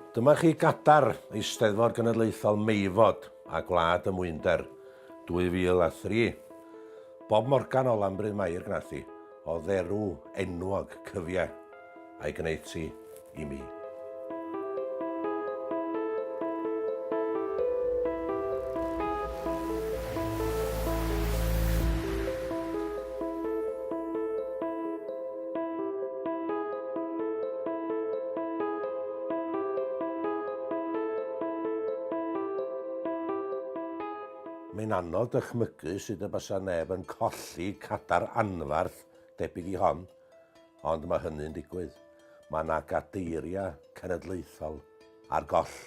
Dyma chi gadar Eisteddfod Genedlaethol Meifod a Gwlad y Mwynder 2003. Bob Morgan o Lanbryn Mair gwnaeth hi, o dderw enwog Cyfie, a'i gwneud ti i mi. Mae'n anodd dychmygu sut y bysa neb yn colli cadar anfarth debyg i hon, ond mae hynny'n digwydd. Mae 'na gadeiriau cenedlaethol ar goll.